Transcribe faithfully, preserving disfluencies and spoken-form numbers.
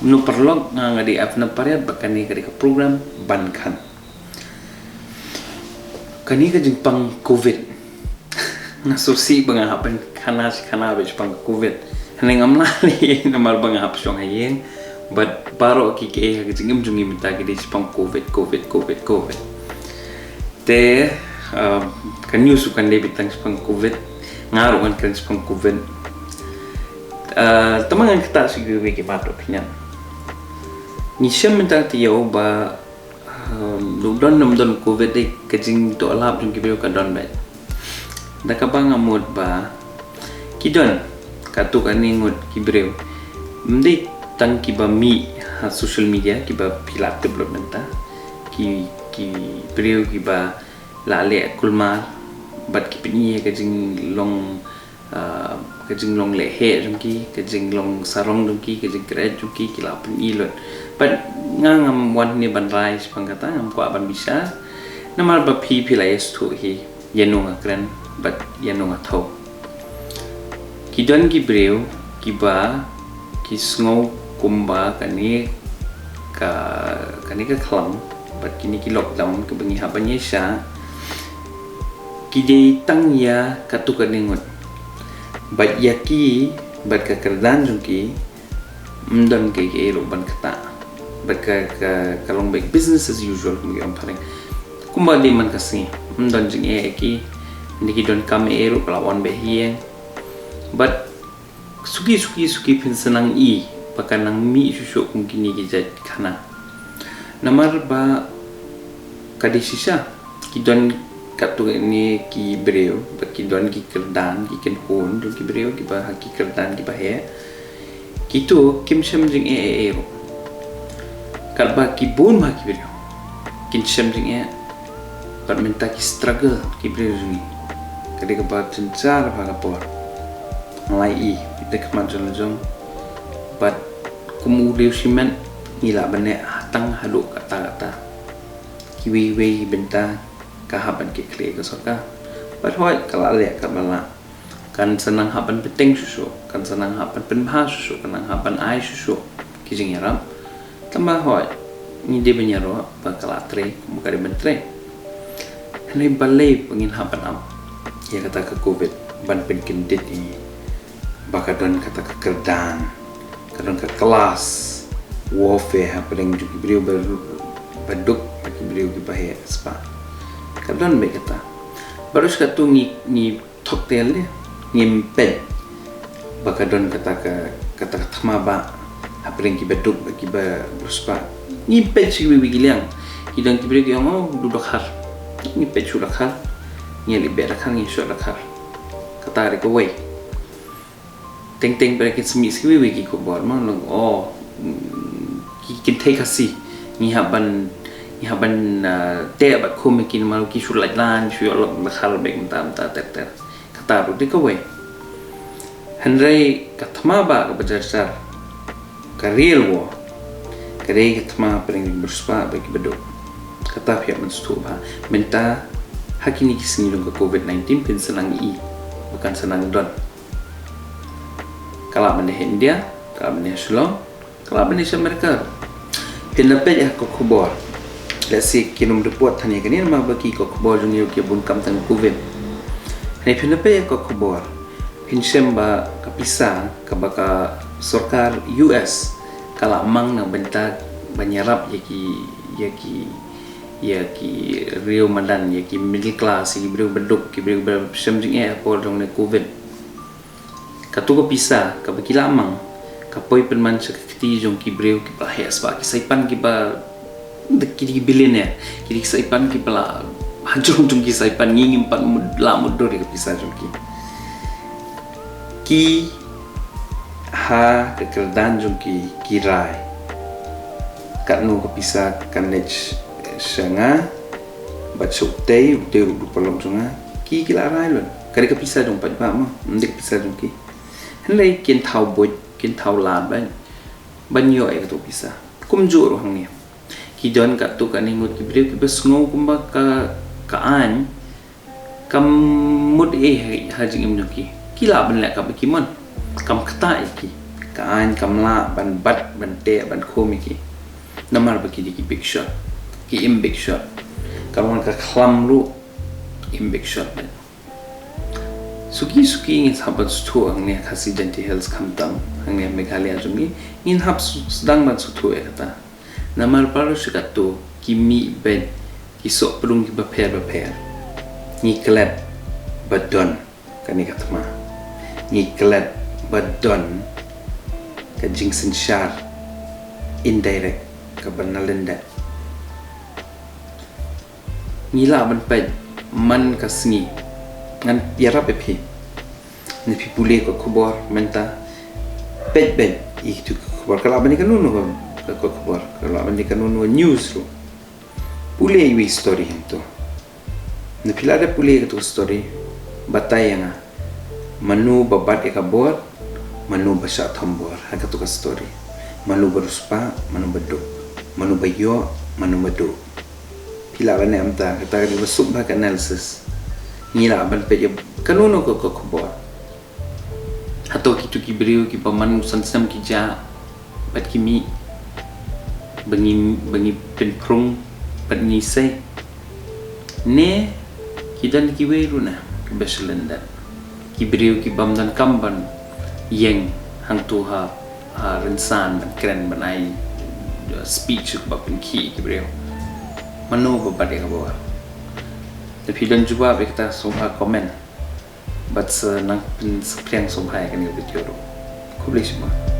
Kumno paralok, nga nga dei Abner Pariat, bad kane ka dei ka program Ban Khan. Kane ka jingpang covid. Nga sngewsih ba nga hap ban khana shi khana bad jingpang covid. Hynrei ngam lah leh namar ba nga hap shong ha ïing. Bad baroh ki, ki, ka jingim jong ngi mynta ki dei jingpang covid, covid, covid, covid. Te, um, ka news ruh kan dei beit tang jingpang covid. Nga ruh ngan kren jingpang covid. Uh, tang ba ngan ktah sha kiwei kiwei ki mat ruh phi ngan. Ngi shem mynta taïew ba, um, ruh don ne ym don covid, dei ka jingtohlap jong ki briew ka don beit. Da kaba nga mut ba ki don katto katne ngut ki briew. Ym dei tang kiba mih ha social media kiba phi lah tip lut mynta. Ki, ki briew kiba la leh kulmar bad ki pyni ïa ka jinglong, ah, ka jinglong leh heh jong ki, ka jinglong sarong jong ki, ka jingkyrhai jong ki, ki la pyni lut. Bad nga ngam wan hangne ban rai shaphang kata, ngam kwah ban bishar. Namar ba phi, phi la ïa sngewthuh hi ïa nongkren bad ïa nongthoh. Ki don ki briew kiba ki sngew kumba kane ka, kane ka khlam bad kine ki lockdown kaba ngi hap ban ïa shah, ki dei tang ïa katto katne ngut. Bad ïa ki bad ka kyrdan jong ki ym don kaei kaei ruh ban ktah. Bad ka, ka, ka long beit business as usual, kumba ki ong phareng. Kumba dei man ka sngi, ym don jingeh ïa ki. Hynrei ki don kam ei ei ruh ka la wan beit ha ïing. Bad suki, suki, suki phin sa nang i ba ka nang mih shuh shuh kum kine ki jait khana. Namar ba ka dei shisha, ki don katto katne ki briew, ba ki don ki kyrdan, ki kynhun jong ki briew kiba ha ki kyrdan kiba heh. Kito kim shem jingeh ei ei ruh. Katba ki bun bha ki briew kin shem jingeh. Bad mynta ki struggle ki briew jong ngi. Ka dei kaba jynjar bha ka por. Nga la ïohi da ka khmat jong la jong. Bad kum u riew shimet ngi lah ban neh tang haduh katta katta. Kiwei kiwei ki bynta ka hap ban kit khlieh ka sorkar. Bad hooid ka la leh kaba lah. Kan sa nang hap ban bteng shuh shuh, kan sa nang hap ban pynbha shuh shuh, kan nang hap ban ai shuh shuh ki jingïarap. Tangba hooid, ngi dei ban ïaroh ba ka la trei kumba ka dei ban trei. Hynrei balei ba ngin hap ban ap ïa kata ka covid ban pynkyndit ïa ngi? Ba ka don kata ka kyrdan, ka don ka class warfare hapdeng jong ki briew ba, ba duk bad ki briew kiba heh spah. Ka don beit kata. Baroh shi katto ngi, ngi thok tel de, ngim peit ba ka don kata ka, kata ka thma ba hapdeng kiba duk bad kiba riewspah. Ngim peit sha kiwei kiwei ki liang. Ki don ki briew ki ong, oh, duh dkhar. Ngim peit shuh dkhar. Ngi leit beh dkhar, ngi shoh dkhar. Kata re kawei. Teng teng ba kin sa mih sha kiwei kiwei ki khubor ma long, oh, mm, ki kynthei Khasi ngi hap ban, ngi hap ban, ah, teh bad khum ïa ki namar ki shu lait lan, shu ïoh lok dkhar beit mynta mynta ter ter. Kata ruh dei kawei. Hynrei ka thma ba kaba jar jar, ka real war, ka dei ka thma hapdeng ki riewspah bad kiba duk. Kata phi hap ban sngewthuh bha. Mynta ha kine ki sngi jong ka covid nineteen phin sa nang ïohi ba kan sa nang don. Ka lah ban dei ha India, ka lah ban dei ha Shillong, ka lah ban dei sha America. Phin da peit ha ka khubor. Let's see, kin ym report than ïa kane namar ba ki ka khubor jong ngi ki bun kam tang covid. Hynrei phin da peit ha ka khubor, phin shem ba ka pisa kaba ka sorkar U S ka la mang na ka bynta ban ïarap ïa ki, ïa ki, ïa ki riew madan, ïa ki middle class, ïa ki briew ba duk, ki briew ba shem jingeh ha por jong kane covid. Kato ka pisa kaba ki la mang ka poi pynman sha ka kti jong ki briew kiba heh spah, ki saipan kiba, ki dei ki billionaire, ki dei ki saipan kiba la ha jrong jong ki saipan, ngi ngim pat mut, lah mutdur ïa ka pisa jong ki. Ki ha ka kyrdan jong ki ki rai katno ka pisa kan leit sha nga bad sha utei, utei ruh u paralok jong nga, ki, ki la rai lut. Ka dei ka pisa jong paidbah mo, ym dei ka pisa jong ki. Hynrei kin thaw buit, kin thaw lad ban, ban ïoh ïa kato ka pisa. Kumjuh ruh hangne. Ki don katto katne ngut ki briew kiba sngew kumba ka, ka aiñ kam mut ei ha, ha jingim jong ki. Ki lah ban leh kaba ki mon. Kam ktah ïa ki. Ka aiñ kam lah ban bat, ban teh, ban khum ïa ki. Namar ba ki dei ki big shot. Ki im big shot. Ka long ka khlam ruh, im big shot. Suki suki ngin hap ban sngewthuh hangne Khasi Jaintia Hills khamtam, hangne Meghalaya jong ngi, ngin hap sdang ban sngewthuh ïa kata. Namar baroh shi katto ki mih beit ki sohpdung kiba pher bapher. Ngi klet ba don kane ka thma. Ngi klet ba don ka jingsynshar indirect kaba na lyndet. Ngi lah ban peit man ka sngi. Ngan ïarap ïa phi. Ne phi pule ka khubor mynta. Peit beit ïa kitu ka khubor. Ka lah ban ïa kano kano ka, ka khubor. Ka lah ban ïa kano kano news ruh. Pule ïa i story hangto. Ne phi lah da pule ïa katu story. Batai ïa nga. Mano ba bat ïa ka bor, mano ba shah thombor ha katu ka story. Mano ba riewspah, mano ba duk. Mano ba ïoh, mano ba duk. Phi lah ban ïa mynta, kata ka dei ba suk ba ka analysis. Ngi lah ban peit ïa kano kano ka, ka khubor. Hato kitu ki briew kiba man u san snem ki jah bad ki mih ba ngi, ba ngi pynphrung bad ngi sei. Ne ki don kiwei ruh na kiba shlyndet. Ki briew kibym donkam ban ïeng hangto ha, ha rynsan ban kren ban ai, uh, speech ba pynkhih ki briew. Mano ba bat ïa ka bor. Te phi don jubab ïa kata sngewbha comment. Bad sa nang pynsaphriang sngewbha ïa kane ka video ruh. Khublei shibun.